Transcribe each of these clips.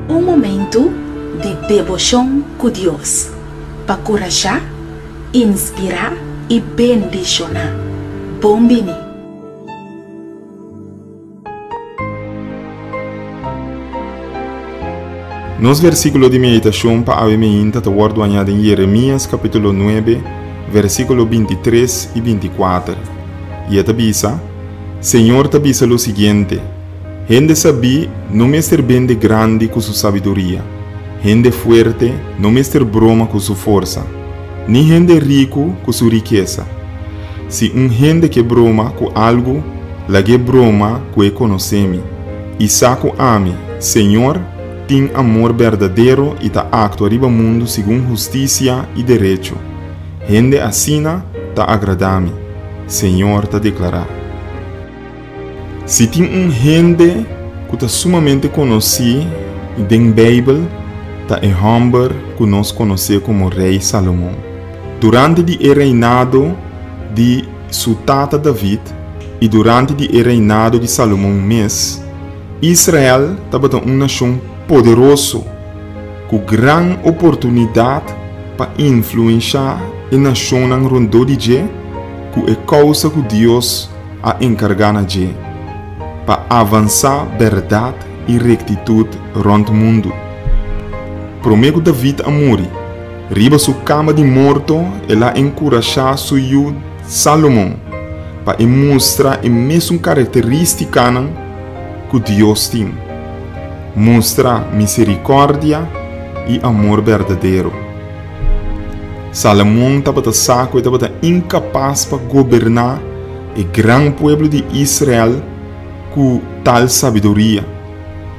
Un momentu di deboshon ku Dios pa kurashá, inspirá i bendishoná. Bon bini! Nos versíkulo di meditashon pa awe meinta ta wòrdu hañá den Yeremías kapítulo nuebe, versíkulo bintitres i bintikuater, i e ta bisa, Señor ta bisa lo siguiente, Hende sabí no mester bende grandi ku su sabiduria, hende fuerte no mester broma ku su forsa, ni hende riku ku su rikesa. Si un hende ke broma ku algu, lag'é broma ku e konosé mi, i sa ku ami, Señor, tin amor berdadero i ta aktua riba mundu segun hustisia i derecho. Hende asina ta agradá mi, Señor ta deklará. Si tin un hende ku ta sumamente konosí den Beibel, ta e hòmber ku nos konosé komo Rei Salomon. Durante di e reinado di su tata David i durante di e reinado di Salomon mes, Israel tabata un nashon poderoso ku gran oportunidat pa influenshá e nashonnan rondó di dje ku e kousa ku Dios a enkargá na dje pa avansá bèrdat i rektitut rònt mundu. Promé ku David a muri, riba su kama di morto el a enkurashá su yu Salomon pa e mustra e mesun karakterístikanan ku Dios tin, mustra miserikòrdia i amor berdadero. Salomon tabata sa ku e tabata inkapas pa goberná e gran pueblo di Israel ku tal sabiduria.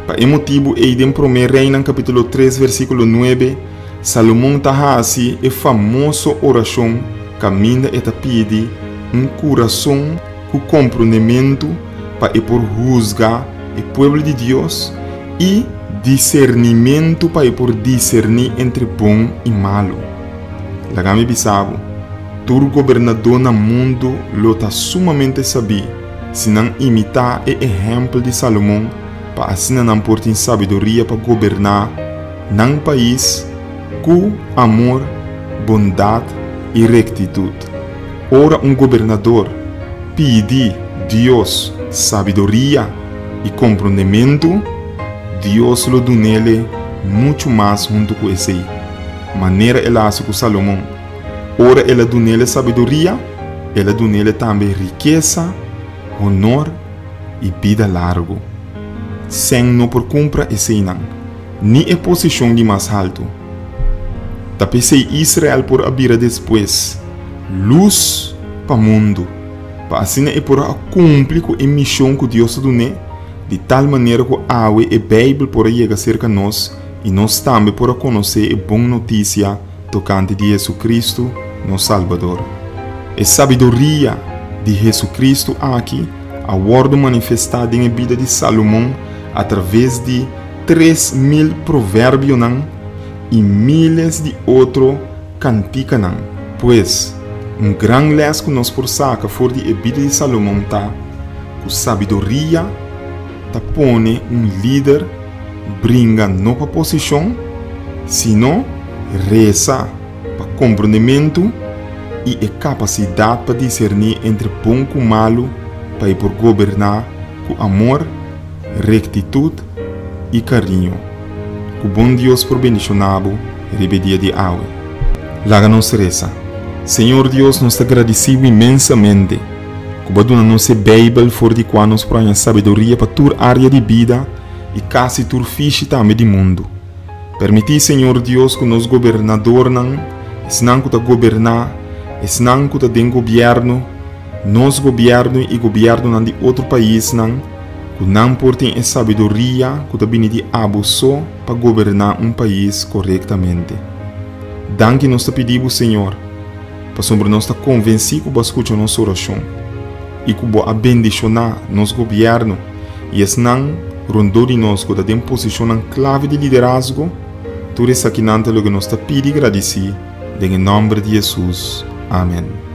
Pa e motibu ei den Promé Reinan kapítulo tres versíkulo nuebe, Salomon ta hasi e famoso orashon kaminda e ta pidi un kurason ku komprondementu pa e por husga e pueblo di Dios i disernimentu pa e por diserní entre bon i malu. Laga mi bisa bo, tur gobernadó na mundu lo ta sumamente sabí si nan imitá e ehèmpel di Salomon pa asina nan por tin sabiduria pa goberná nan pais ku amor, bondat i rektitut. Ora un gobernador pidi Dios sabiduria i komprondementu, Dios lo dun'ele muchu mas huntu ku esei, manera el a hasi ku Salomon. Ora el a dun'ele sabiduria, el a dun'ele tambe rikesa, honor i bida largu. Sèn no por kumpra eseinan, ni e posishon di mas haltu. Ta p'esei Israel por a bira despues lus pa mundu, pa asina e por a kumpli ku e mishon ku Dios a dun'é, di tal manera ku awe e Beibel por a yega serka nos i nos tambe por a konosé e bon notisia tokante di Hesukristu, nos Salbador. E sabiduria di Hesukristu aki a wòrdu manifestá den e bida di Salomon atraves di 3000 proverbionan i miles di otro kantikanan. Pues, un gran lès ku nos por saka for di e bida di Salomon ta ku sabiduria ta pone un lider bringa no pa posishon, sino resa pa komprondementu i e kapasidat pa diserní entre bon ku malu pa e por goberná ku amor, rektitut i kariño. Ku bon Dios por bendishoná bo riba e dia di awe. Laga nos resa. Señor Dios, nos ta gradisí bo inmensamente ku bo a duna nos e Beibel for di kua nos por haña sabiduria pa tur área di bida i kasi tur fishi tambe di mundu. Permití, Señor Dios, ku nos gobernadornan, esnan ku ta goberná, esnan ku ta den gobièrnu, nos gobièrnu i gobièrnunan di otro paisnan, ku nan por tin e sabiduria ku ta bini di abo so pa goberná un pais korektamente. Danki nos ta pidi bo, Señor, pasobra nos ta konvensí ku bo a skucha nos orashon i ku bo a bendishoná nos gobièrnu i esnan rondó di nos ku ta den posishonnan klave di liderazgo. Tur esakinan ta loke nos ta pidi i gradisí den e nòmber di Hesus. Amen.